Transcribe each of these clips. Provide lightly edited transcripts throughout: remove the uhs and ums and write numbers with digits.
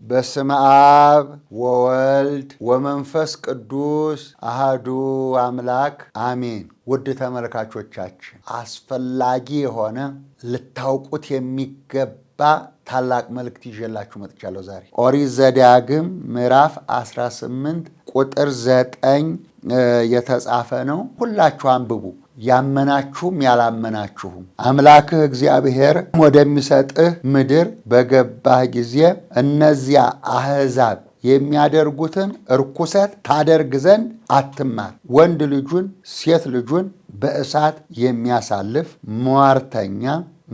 በስመ አብ ወወልድ ወመንፈስ ቅዱስ አሃዱ አምላክ አሜን። ውድ ተመልካቾቻችን አስፈላጊ የሆነ ልታውቁት የሚገባ ታላቅ መልእክት ይዤላችሁ መጥቻለሁ። ዛሬ ኦሪት ዘዳግም ምዕራፍ 18 ቁጥር 9 የተጻፈ ነው። ሁላችሁ አንብቡ፣ ያመናችሁም ያላመናችሁም። አምላክህ እግዚአብሔር ወደሚሰጥህ ምድር በገባህ ጊዜ እነዚያ አሕዛብ የሚያደርጉትን እርኩሰት ታደርግ ዘንድ አትማር። ወንድ ልጁን ሴት ልጁን በእሳት የሚያሳልፍ ሟርተኛ፣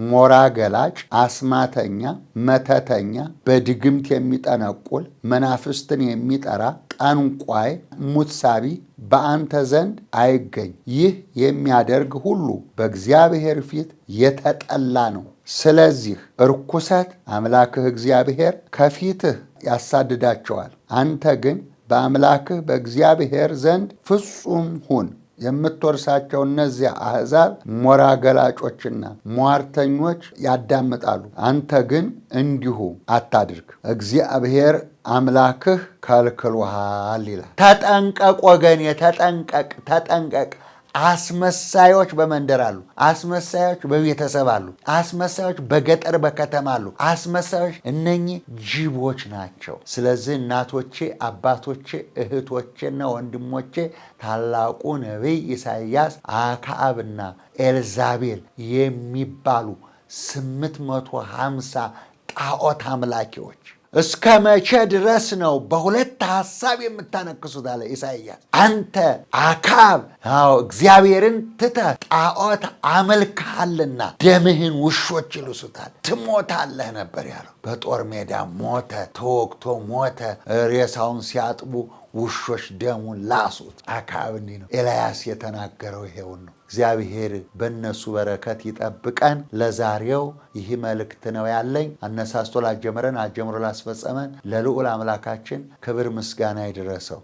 ሞራ ገላጭ፣ አስማተኛ፣ መተተኛ፣ በድግምት የሚጠነቁል፣ መናፍስትን የሚጠራ ጠንቋይ፣ ሙትሳቢ በአንተ ዘንድ አይገኝ። ይህ የሚያደርግ ሁሉ በእግዚአብሔር ፊት የተጠላ ነው። ስለዚህ እርኩሰት አምላክህ እግዚአብሔር ከፊትህ ያሳድዳቸዋል። አንተ ግን በአምላክህ በእግዚአብሔር ዘንድ ፍጹም ሁን። የምትወርሳቸው እነዚያ አሕዛብ ሞራ ገላጮችና ሟርተኞች ያዳምጣሉ። አንተ ግን እንዲሁ አታድርግ፣ እግዚአብሔር አምላክህ ከልክሎሃል ይላል። ተጠንቀቅ ወገኔ፣ ተጠንቀቅ፣ ተጠንቀቅ። አስመሳዮች በመንደር አሉ። አስመሳዮች በቤተሰብ አሉ። አስመሳዮች በገጠር በከተማ አሉ። አስመሳዮች እነኚህ ጅቦች ናቸው። ስለዚህ እናቶቼ፣ አባቶቼ፣ እህቶቼና ወንድሞቼ ታላቁ ነቢይ ኢሳይያስ አክዓብና ኤልዛቤል የሚባሉ 850 ጣዖት አምላኪዎች እስከ መቼ ድረስ ነው በሁለት ሐሳብ የምታነክሱት? አለ ኢሳይያስ። አንተ አክዓብ፣ አዎ እግዚአብሔርን ትተህ ጣዖት አመልክሃልና ደምህን ውሾች ይልሱታል፣ ትሞታለህ ነበር ያለው። በጦር ሜዳ ሞተ፣ ተወግቶ ሞተ። ሬሳውን ሲያጥቡ ውሾች ደሙን ላሱት። አክዓብ እንዲህ ነው። ኤልያስ የተናገረው ይሄውን ነው። እግዚአብሔር በእነሱ በረከት ይጠብቀን። ለዛሬው ይህ መልእክት ነው ያለኝ። አነሳስቶ ላጀመረን አጀምሮ ላስፈጸመን ለልዑል አምላካችን ክብር ምስጋና ይድረሰው።